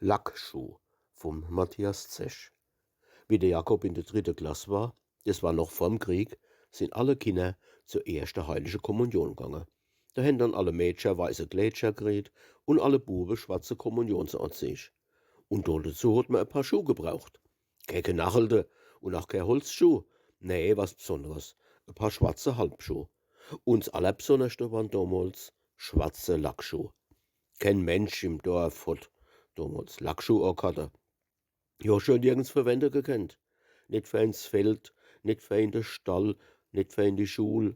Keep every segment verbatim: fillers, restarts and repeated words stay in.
Lackschuh vum Matthias Zech. Wie de Jakob in de dritte Klass war, des war noch vorm Krieg, sin alle Kinner zur erschte heilige Kommunion gange. Do hen dann alle Mädcher weiße Kleedcher kriet un alle Bube schwarze Kommunionsanzich. Un do dezu hot mer e Paar Schuh gebraucht. Kä genachelte un ach kä Holzschuh. Nee, was Bsonneres. E Paar schwarze Halbschuh. Un s Allerbsonnerschte waren domols schwarze Lackschuh. Kän Mensch im Dorf hot domols Lackschuh aakatte. Jo, schun nirgends verwende gekennt. Net fer ins Feld, net fer in de Stall, net fer in die Schul.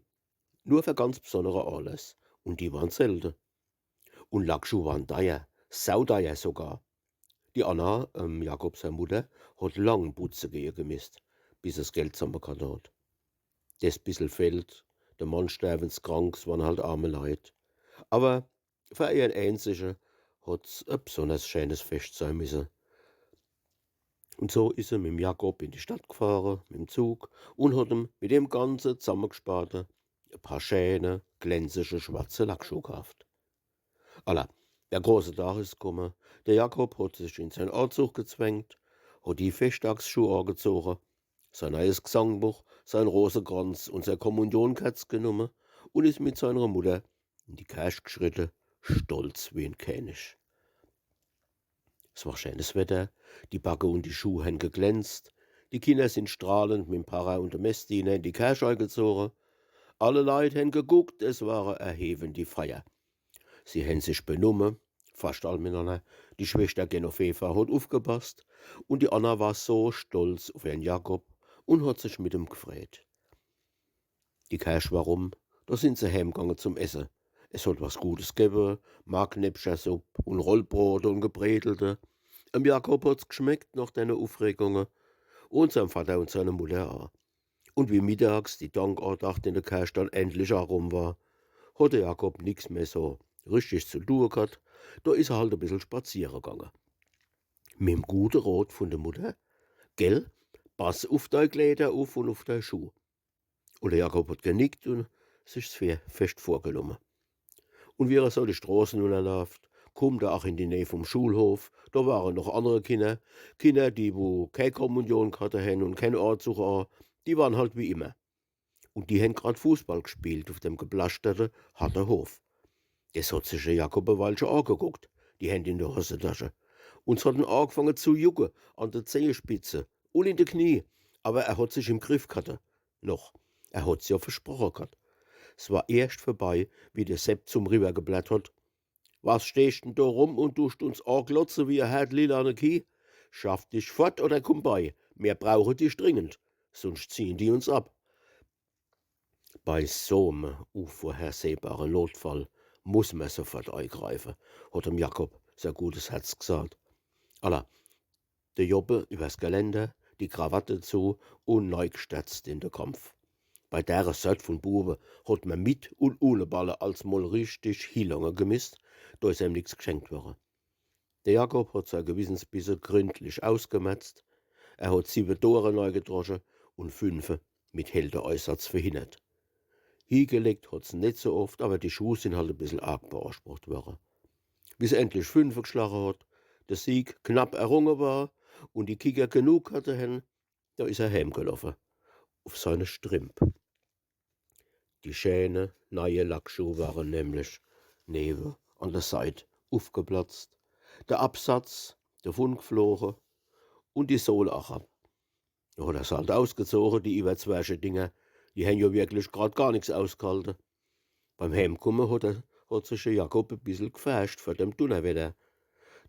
Nur fer ganz bsonnere Aalass. Un die waren selde. Un Lackschuh waren deier, saudeier sogar. Die Anna, ähm, Jakob sei Mutter, hot lang butze gehe gemisst, bis es Geld zammekatte hot. Des bissel Feld, de Mann sterwenskrank, s waren halt arme Leit. Awwer fer ihren Äänzige hot's e bsonners schänes Fescht sei misse. Un so is se mit'm Jakob in die Stadt gfahre, mit'm Zug, un hot em mit dem ganze Zammegsparte e Paar schäne, glänzige, schwarze Lackschuh kaaft. Alla, de große Dag is kumme. De Jakob hot sich in sein Aazug gezwängt, hot die Feschtdagsschuh aagezoge, sein neies Gsangbuch, sein Rosekranz un sei Kommunionkerz genumme un is mit seiner Mutter in die Kerch gschritte, stolz wie en Känig. S war schänes Wetter, die Backe un die Schuh hen geglänzt, die Kinner sin strahlend mit'm Parre un de Messdiener in die Kerch eigezoge. Alle Leit hen geguckt, es war e erhebende Feier. Sie hen sich benumme, fascht all mitnanner. Die Schweschter Genoveva hot ufgepasst un die Anna war so stolz uf ihren Jakob un hot sich mit em gfreet. Die Kerch war rum, do sin se hemgange zum Esse. Es hot was Gutes gewwe, Markkneppchersupp un Rollbrote un Gebredelte. Em Jakob hot's gschmeckt noch denne Ufregunge un seim Vatter un seiner Mutter aa. Un wie middags die Dankandacht in de Kerch dann endlich aa rum war, hot de Jakob nix mehr so richtig zu due ghatt, do is er halt e bissel spaziere gange. Mit'm gute Rot vun de Mutter, gell, pass uf dei Kleeder uf un uf dei Schuh. Un de Jakob hot genickt un sich's fe-, fescht vorgenumme. Un wie er so die Stroß nunnerlaaft, kummt er ach in die Näh vum Schulhof. Do ware noch annere Kinner, Kinner, die wo kä Kommunion ghatte hen un kän Aazug aa, die waren halt wie immer. Un die hen grad Fußball gspielt uf dem geplasterte, harte Hof. Des hot sich de Jakob e Weilche aageguckt, die Händ in de Hosetasche. Un s hot en aagfange zu jucke an de Zehespitze un in de Knie, awwer er hot sich im Griff ghatte. Noch. Er hot's jo versproche ghatt. S war erscht vorbei, wie de Sepp zum riwwer geblärrt hot: „Was stehscht denn do rum un duscht uns aaglotze wie e Herd lilane Kieh? Schaff dich fort oder kumm bei. Mir brauche dich dringend. Sunscht ziehen die uns ab.“ Bei so'm unvorhersehbare Notfall muss mer sofort eigreife, hot em Jakob sei gutes Herz gsaat. Alla, de Jobbe iwwers Geländer, die Krawatte zu un neigsterzt in de Kampf. Bei dere Sort vun Buwe hot mer mit un ohne Balle als mol richtig hielange gemisst, do is em nix gschenkt worre. De Jakob hot sei Gewissensbisse gründlich ausgemerzt. Er hot siwwe Dore neigedrosche un fünfe mit Heldeeisatz verhinnert. Hiegelegt hot's net so oft, awwer die Schuh sin halt e bissel arg beansprucht worre. Wie's endlich fünfe gschlache hot, de Sieg knapp errunge war un die Kicker genug hatte hen, do is er hemgeloffe. Uf seine Strimp. Die schäne, neie Lackschuh ware nämlich newe an de Seit ufgeplatzt, de Absatz devun gfloge un die Sohl ach ab. Do hot er's halt ausgezoge, die iwwerzwerche Dinger, die hen jo wirklich grad gar nix ausghalte. Beim Hemkumme hot er, hot sich de Jakob e bissel gfercht vor dem Dunnerwetter.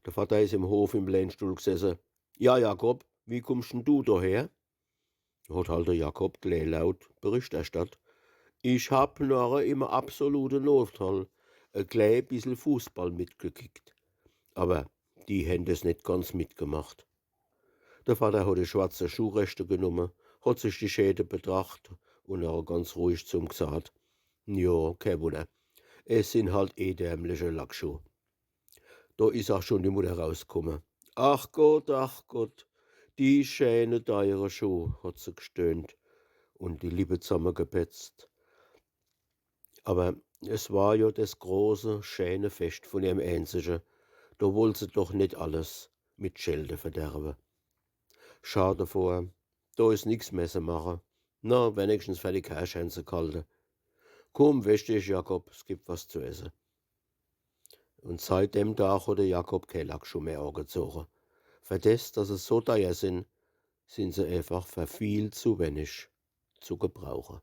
De Vatter is im Hof im Lehnstuhl gsesse. „Ja, Jakob, wie kummscht denn du do her?“ Hot halt de Jakob kläälaut Bericht erstatt: „Ich hab nor im absolute Notfall e klää bissel Fußball mitgekickt. Awwer die hen des net ganz mitgemacht.“ De Vatter hot die schwarze Schuhreschte genumme, hot sich die Schäde betracht un nor ganz ruhig zum gsaat: „Jo, kä Wunner. Es sin halt edärmliche Lackschuh.“ Do is ach schun die Mutter rauskumme. „Ach Gott, ach Gott, die schäne, deiere Schuh“, hot se gstöhnt un die Lippe zammegepetzt. Awwer es war jo des große, schäne Fescht vun ihrem Äänzige. Do wollt se doch net alles mit Schelde verderwe. Schade vor, do is nix mehr ze mache. Na, wenigstens fer die Kerch hän se ghalte. Kumm, wesch dich, Jakob, s gibt was zu esse. Un seit dem Dag hot de Jakob kee Lackschuh mehr angezoge. Fer des, dass se so deier sin, sin se eefach fer viel zu wenig zu gebrauche.